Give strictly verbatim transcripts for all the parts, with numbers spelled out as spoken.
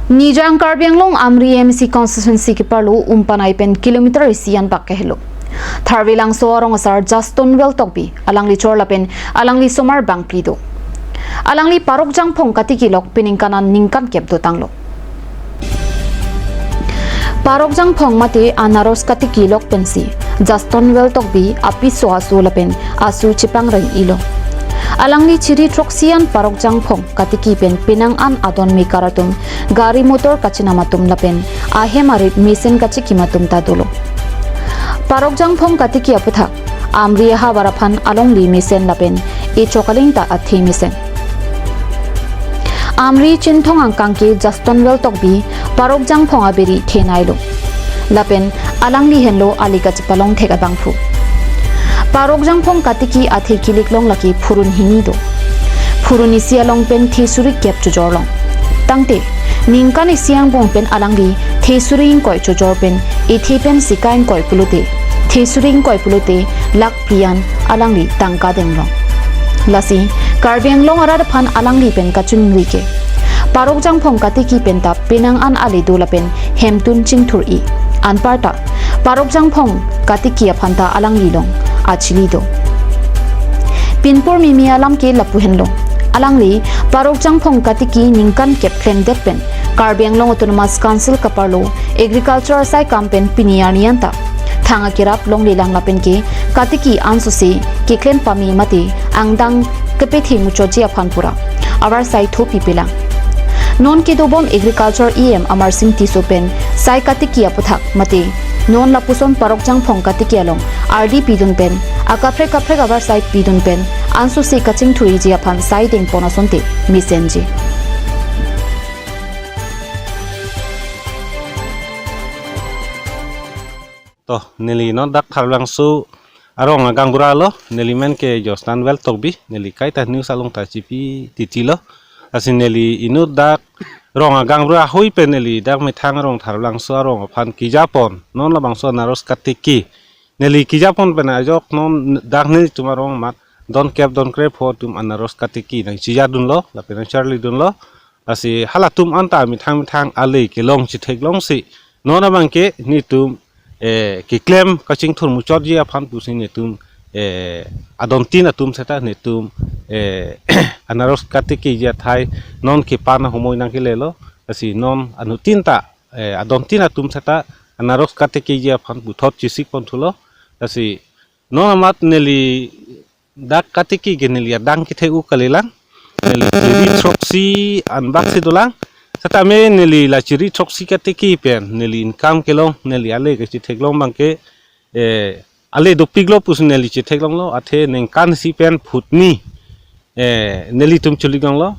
Nijang Karbi Anglong Amri M A C constituency keparlo Umpanai pen kilometer isi anbak kehelo. Tharve Langso arong asar Justin Weltokbi, alangli chor lapen alangli somar bangphli do. Alangli Parok Jangphong katiki lok peningkan an ningkan kep dotanglo. Parok Jangphong mate anaros katiki lok pensi Justin Weltokbi apiso aso lapen asu chepangreng-ilo. Alangli chiri throksi an Parok Jangphong katiki pen penang an adon mekar atum gari motor kachinam atum lapen ahem arit mesen kachikim atum ta dolo. Parok Jangphong katiki aputhak Amri ahavar aphan alongle mesen lapen echok aling ta athe mesen. Amri Chinthong angkang ke Justin Weltokbi Parok Jangphong aberi thenailo. Lapen alangli henlo ali kachepalong thek abangphu. Parok Jangphong katiki athe kilik long lake phurun hini do. Phurun isi along pen the suri kep chojor long. Tangte, ningkan isi angbong pen alangli the suri ingkoi chojor pen, ethe pen sika ingkoi pulote, the suri ingkoi pulote, lakh phli an alangli tangka deng long. Lasi, Karbi Anglong arat aphan alangli pen kachingri ke Parok Jangphong katiki pen ta penang an ale do lapen hemtun chingthur-i. Anparta Parok Jangphong katiki aphan ta alangli long achili do. Pinpur mimi alam ke lapu henlo. Alangli Parok Jangphong katiki ningkan kep klemdet pen Karbi Anglong Autonomous Council keparlo agriculture asai kam pen pini arni an ta thang akerap longlelang lapen ke katiki ansose keklem pame mate angdeng kepethe muchotji aphan pura avarsai thopi pelang. Non kedobom agriculture E M Amarsing Tisso pen sai katiki aputhak mate non lapuson Parok Jangphong katiki along ardi pidun pen akaprek kaprek avarsai pidun pen ansose kachingthuriji aphan sai dengpon asonte mesenji. To, neli non dak Tharve Langso arong agaonbura lo, neli men ke Justin Weltokbi, neli kaita news along ta chipi titi lo. Lasi neli inut dak rong agaonbura ahui pen neli dak methang arong Tharve Langso arong aphan kejapon, non labangso anaros katiki. Neli kejapon pen ajok non dak nelitum arong amat don kep don krepho atum anaros katiki nangchejadunlo, lapen nangcharlidunlo. Lasi halatum anta methang methang ale kelong chetheklongsi non abang ke netum, eh, keklem kachingthur muchotji aphan pusi netum, eh, adontin atum seta netum, eh, anaros katikiji athai non kepan ahumoi nangkelelo. Lasi non anuttin ta, eh, adontin atum seta anaros katikiji aphan puthot chesikpon thulo. Lasi non amat neli dak katiki ke neli adang kethe-u kalilang. Neli chiri throksi anbak si dolang. Setame neli la chiri throksi katiki pen neli income kelong, neli ale kechetheklong abang ke, eh, ale dopiklo pusi neli chetheklonglo, athe ningkan isi pen phutni, eh, nelitum chulik longlo.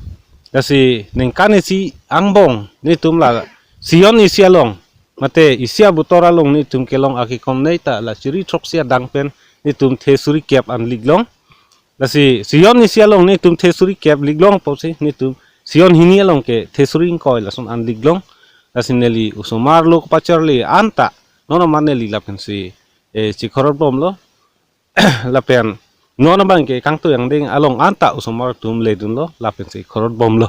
Lasi ningkan isi angbong netum la sion isi along mate isi abotor along netum kelong akekom nei ta la chiri throksi adang pen netum the suri kep an liklong. Lasi sion isi along netum the suri kep liklong apotsi netum sion hini along ke the suri ingkoi lason an liklong. Lasi neli osomar lo kepacharli anta non amat neli lapensi, eh, chikhorot bomlo. Lapen non abang ke kangtui angdeng along anta osomar atum ledunlo lapensi khorot bomlo.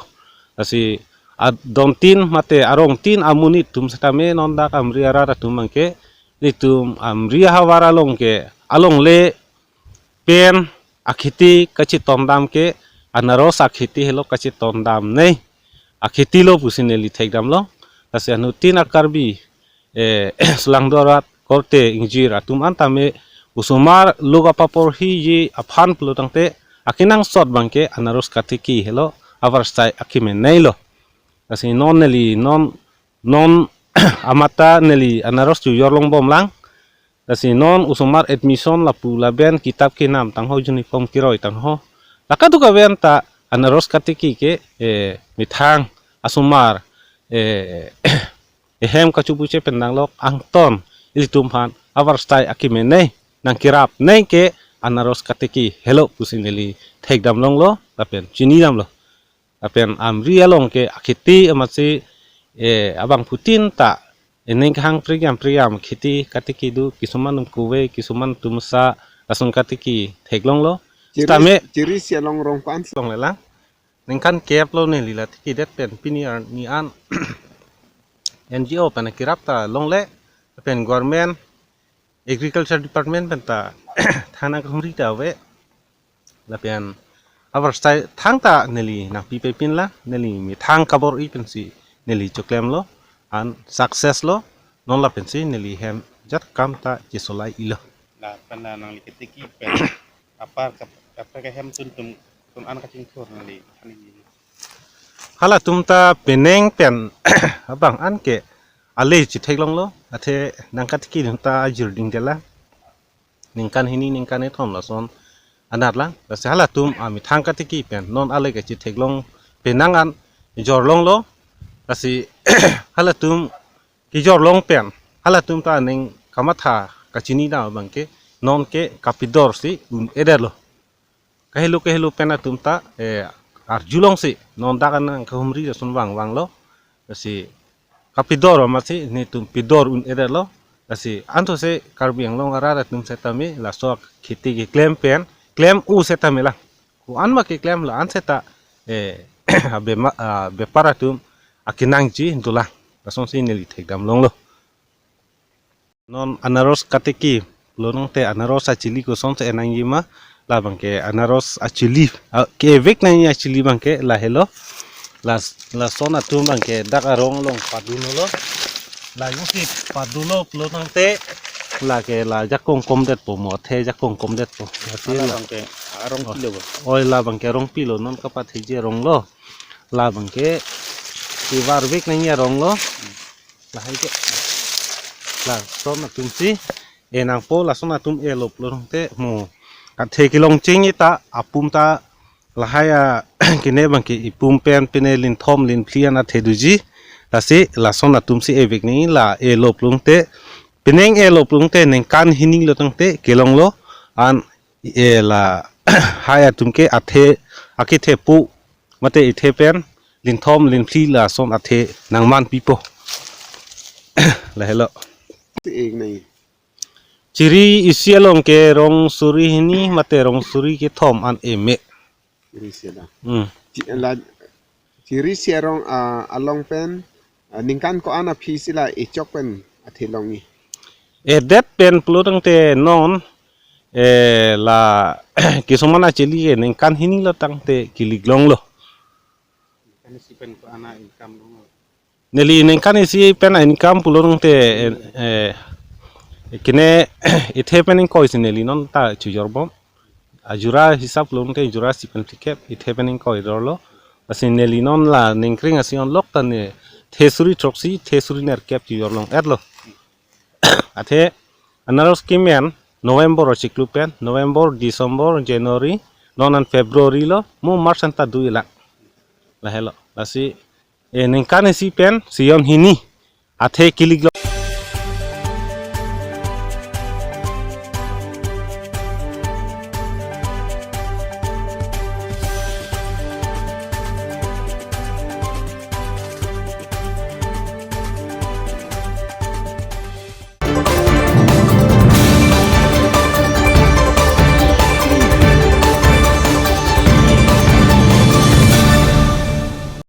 Lasi adontin mate arongtin amonit atum setame non dak Amri arat atum abang ke netum Amri ahavar along ke alongle pen akheti kachetondam ke anaros akheti helo kachetondamnei akheti lo pusi neli thekdamlo. Lasi anuttin a-Karbi, eh, sulangdo arat korte ingjir atum antame osomar lo kapaporhiji aphan pulo tangte akenangsot abang ke anaros katiki helo avarsai akeme nei lo. Lasi non neli non non amat ta neli anaros chojor long bomlang. Lasi non osomar admission lapu lapen kitap kenam tangho, uniform keroi tangho, la kadokave anta anaros katiki ke, eh, methang asomar, eh, ehem kachubuche pen nanglok angton ilitum aphan avarsai akeme nei nangkerapnei ke anaros katiki helo pusi neli thekdam longlo lapen chinidamlo. Lapen Amri along ke akheti amatsi, eh, abangphutin ta ening kehang priam priam kheti katiki do, kisuman atum kove, kisuman atum sa, lason katiki theklonglo. Chiri, setame chiri si along rong pan si longlelang. Ningkan kep lo neli la tikidet pen pini arni an N G O pen akirap ta longle, lapen government agriculture department pen ta than nangkahumri ta ave. Lapen abar sai thangta neli nangpipe pinlang, neli methang kabor-i pensi neli choklemlo, an success lo, non lapensi neli hem ajat kam ta chesolai-ilo. Lapen la nangli ketiki pen apar kap-, apar kehem tun tum, tun an kachingthur nangli than nangji. Halatum ta penang pen abang an ke ale chetheklonglo, athe nangkatiki atum ta ajir dingdetlang. Ningkan hini ningkan kethom lason anatlang. Lasi halatum amethang katiki pen non ale kachetheklong penang an jorlonglo. Lasi halatum kejorlong pen halatum ta aning kamatha kachini dam abangke non ke kapidor si un-edetlo. Kahelo kahelo pen atum ta, eh, arjulongsi non dak an nangkahumri lason vangvanglo. Lasi kapidor amatsi netum pidor un-edetlo. Lasi anthose Karbi Anglong arat atum setame laso akheti keklem pen klem-o setame lang. Ko-an ma keklem la-an seta, eh, abema-, ah, bepar atum akenangji dolang. Lasonsi neli thekdamlonglo. Non anaros katiki pulote anaros achili kosonsi enangji ma, labangke anaros achili, ah, kevek nangji achili abangke lahelo. Las-, lason atum abangke dak arong along padunlo. La jongsi padunlo pulote lake la jakong komdetpo mo, athe jakong komdetpo. Lasi la labangke arong pilo bo? Oi, labangke arong pilo non kapatheji aronglo. Labangke kevarvek nangji aronglo. Lahai ke. Lason atumsi enangpo, lason atum elo pulote mo. Athe kelong chingji ta apum ta lahai a kene abangke ipum pen pine linthom linphli an athe doji. Lasi lason atumsi evek nangji, la elo pulote. Penang elo pulote ningkan hini lo tangte kelonglo, an e lahai atum ke athe akethepo mate ethe pen linthom linphli lason athe nangmanpipo. Lahelo. Si ek nai. Chiri isi along ke rong suri hini mate rong suri kethom an eme. Chiri isi along. Hmm. Chi-, la, chiri isi arong, ah, along pen, ah, ningkan ko-an aphi si la echok pen athe longji? Edet pen pulo tangte non, eh, la kisuman achili ke ningkan hini lo tangte kiliklonglo. Ningkan isi pen ko-an a-income longlo? Neli ningkan isi pen a-income pulo tangte, eh, eh, kene ethe pen ingkoi si neli non ta chijorbom. Ajura hisap pulo tangte jura isi pen phlikep, ethe pen ingkoi dorlo. Lasi neli non la ningkring asi onlok ta ne the suri throksi, the suri nerkep chijorlong-etlo. Athe anaros kemen November achiklo pen, November, December, January, non an February lo, mo March an ta dolang. Lahelo. Lasi, eh, ningkan isi pen, season hini athe kiliklo.